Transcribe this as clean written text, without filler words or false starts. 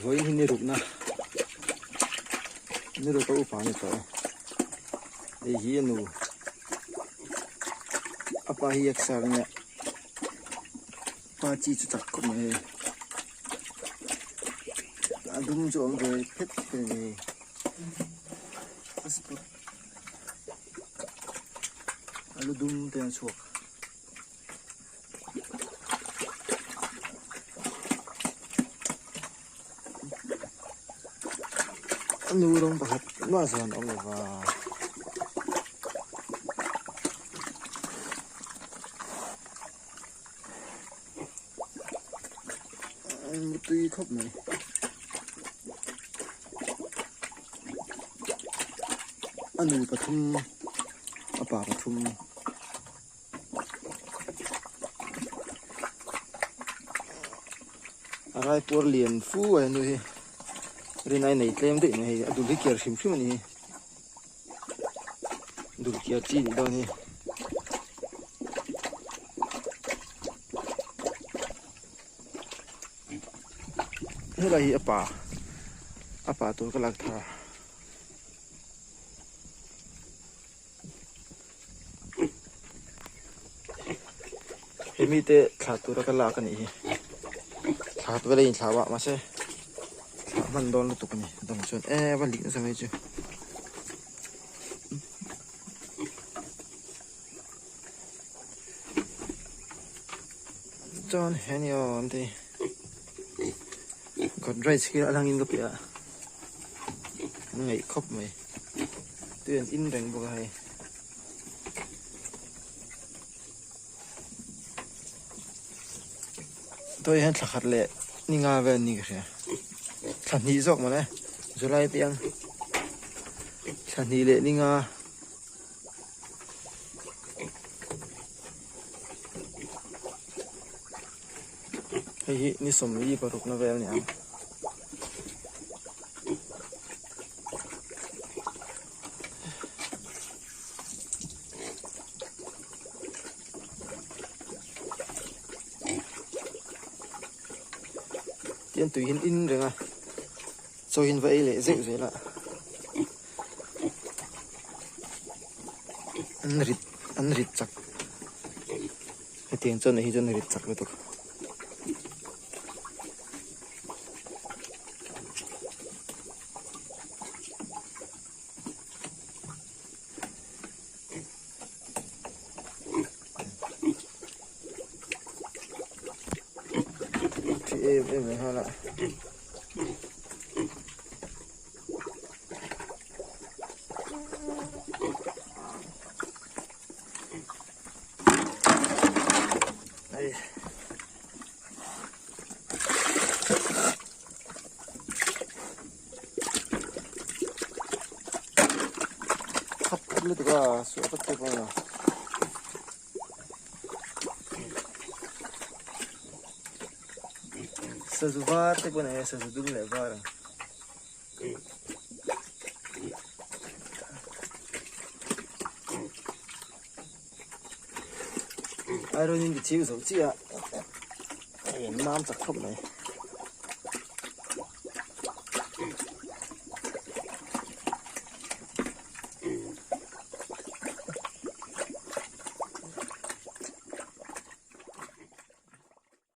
Vawiin hi ni rukna ni ruk a upa a ni tawh e hei hi a nu a pa hi exer ania pa chi chu chak khawp mai hei a dum chu a awm ve phet phet a ni hei a spot a lu dum te a chhuak. A nu rawng pakhat mah zawn a awm lo va. Mutui khawp mai. A nu pathum a pa pathum. A raipuar lian fu a henu hi rinai nei tlem daih mai hei a dul hi kiar hrim hrim a ni hi dul kiar chi nih dawn hi. Helai hi a pa a pa tur ka lak thar. He mite thla tura ka lak a nih hi thla khat vel a inthlah a mahse thlah hman dawn lutuk a ni dang chuan e va lik nasa mai chu. Chuan he ni aw an ti Godrej khi a langin ka piah a an ngaih khawp mai. Tui an in reng bawk a hei. Tui hian thla khat leh ni nga vel an ni ka hria. Thla hnih zawk mawle July piang thla hnih leh ni nga. Hei hi ni sawmli parukna vel a ni ang. Tian tui hian in reng a chaw hian va ei leh zeuh zel a an rit an rit chak hetiang chuan hei hi chuan rit chak lutuk. Thi em em mai nghal a. Hei. Khap lutuk a suah vek te pawh a sazu var te pawh a nei a sazu dum leh var ang. Iron in ka chiu zo chiah a, a en mam chak khawp mai.